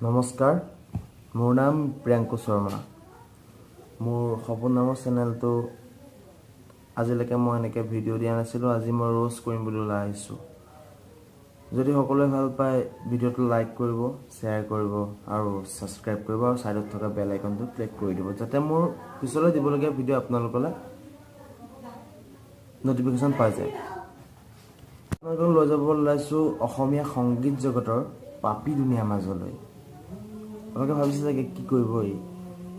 নমস্কাৰ, মোৰ নাম প্ৰিয়াংকু শৰ্মা। মোৰ সপোন নামৰ চেনেলটো আজিলৈকে মই এনেকৈ ভিডিঅ' দিয়া নাছিলোঁ। আজি মই ৰ'ষ্ট কৰিম বুলি ওলাই আহিছোঁ। যদি সকলোৱে ভাল পায়, ভিডিঅ'টো লাইক কৰিব, শ্বেয়াৰ কৰিব আৰু ছাবস্ক্ৰাইব কৰিব আৰু ছাইডত থকা বেল আইকনটো ক্লিক কৰি দিব, যাতে মোৰ পিছলৈ দিবলগীয়া ভিডিঅ' আপোনালোকলৈ ন'টিফিকেশ্যন পাই যায়। আপোনালোকক লৈ যাব ওলাইছোঁ অসমীয়া সংগীত জগতৰ পাপী দুনীয়াৰ মাজলৈ। আপোনালোকে ভাবিছে চাগে, কি কৰিব ই?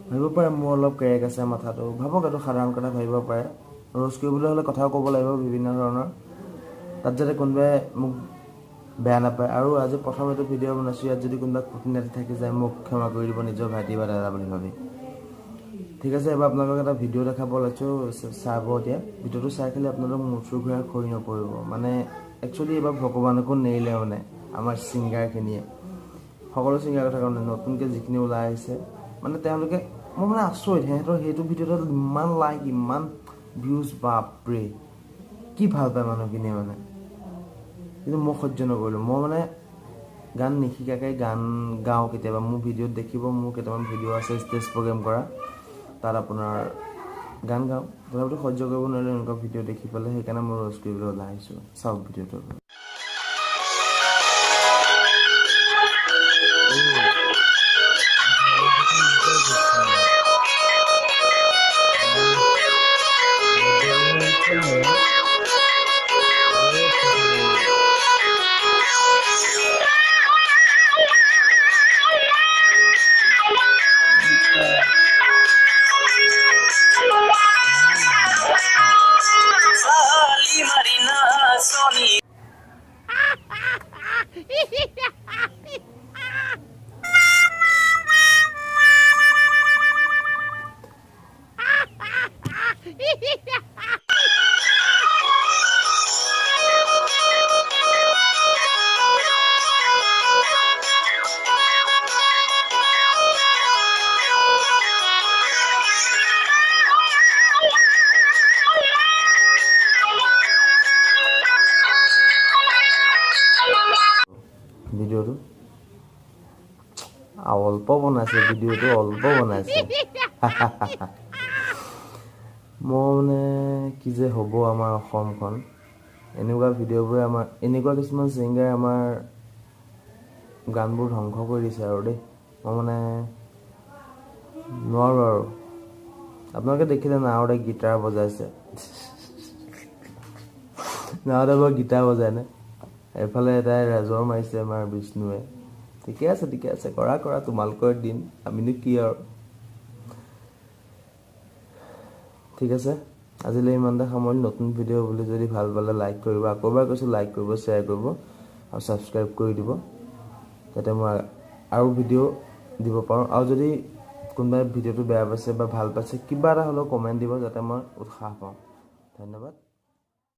ভাবিব পাৰে মোৰ অলপ কেৰেক আছে মাথাটো। ভাবক, এইটো সাধাৰণ কথা ভাবিব পাৰে। ৰ'ষ্ট কৰিবলৈ হ'লে কথাও ক'ব লাগিব বিভিন্ন ধৰণৰ তাত, যাতে কোনোবাই মোক বেয়া নাপায়। আৰু আজি প্ৰথম এইটো ভিডিঅ' বনাইছোঁ। ইয়াত যদি কোনোবা খুটি থাকি যায়, মোক ক্ষমা কৰি দিব নিজৰ ভাইটি বা দাদা বুলি ভাবি। ঠিক আছে, এবাৰ আপোনালোকক এটা ভিডিঅ' দেখাব ওলাইছোঁ, চাব। এতিয়া ভিডিঅ'টো চাই খালি আপোনালোক মূৰ চুৰ ঘূৰাই সৰি নপৰিব। মানে একচুৱেলি এইবাৰ ভগৱানকো নেৰিলে মানে আমাৰ ছিংগাৰখিনিয়ে। সকলো ছিংগাৰ কথা কাৰণে নতুনকৈ যিখিনি ওলাই আহিছে, মানে তেওঁলোকে, মই মানে আচৰিত, সিহঁতৰ সেইটো ভিডিঅ'টোত ইমান লাইক, ইমান ভিউজ, বাপৰে, কি ভাল পায় মানুহখিনিয়ে মানে। কিন্তু মই সহ্য নকৰিলোঁ। মই মানে গান নিশিকাকৈ গান গাওঁ কেতিয়াবা। মোৰ ভিডিঅ'ত দেখিব, মোৰ কেইটামান ভিডিঅ' আছে ষ্টেজ প্ৰগ্ৰেম কৰা, তাত আপোনাৰ গান গাওঁ। তথাপিতো সহ্য কৰিব নোৱাৰিলোঁ এনেকুৱা ভিডিঅ' দেখি পেলাই। সেইকাৰণে মই ৰ'ষ্ট কৰিবলৈ ওলাই আহিছোঁ। চাওক ভিডিঅ'টো। ভিডিঅ'টো অল্প বনাইছে, ভিডিঅ'টো অল্প বনাইছে। মই মানে কি যে হ'ব আমাৰ অসমখন, এনেকুৱা ভিডিঅ'বোৰে আমাৰ, এনেকুৱা কিছুমান ছিংগাৰে আমাৰ গানবোৰ ধ্বংস কৰি দিছে আৰু দেই। মই মানে নোৱাৰোঁ আৰু। আপোনালোকে দেখিলে, নাৰদে গীটাৰ বজাইছে। নাৰদে বাৰু গীটাৰ বজায়নে? এইফালে এটাই ৰেজৰ মাৰিছে আমাৰ বিষ্ণুৱে। ঠিকে আছে, ঠিকে আছে, কৰা কৰা, তোমালোকৰ দিন, আমিনো কি আৰু। ঠিক আছে, আজিলৈ ইমানতে সামৰিলোঁ। নতুন ভিডিঅ' বুলি যদি ভাল পালে লাইক কৰিব, আকৌ এবাৰ কৈছোঁ, লাইক কৰিব, শ্বেয়াৰ কৰিব আৰু ছাবস্ক্ৰাইব কৰি দিব, যাতে মই আৰু ভিডিঅ' দিব পাৰোঁ। আৰু যদি কোনোবাই ভিডিঅ'টো বেয়া পাইছে বা ভাল পাইছে, কিবা এটা হ'লেও কমেণ্ট দিব, যাতে মই উৎসাহ পাওঁ। ধন্যবাদ।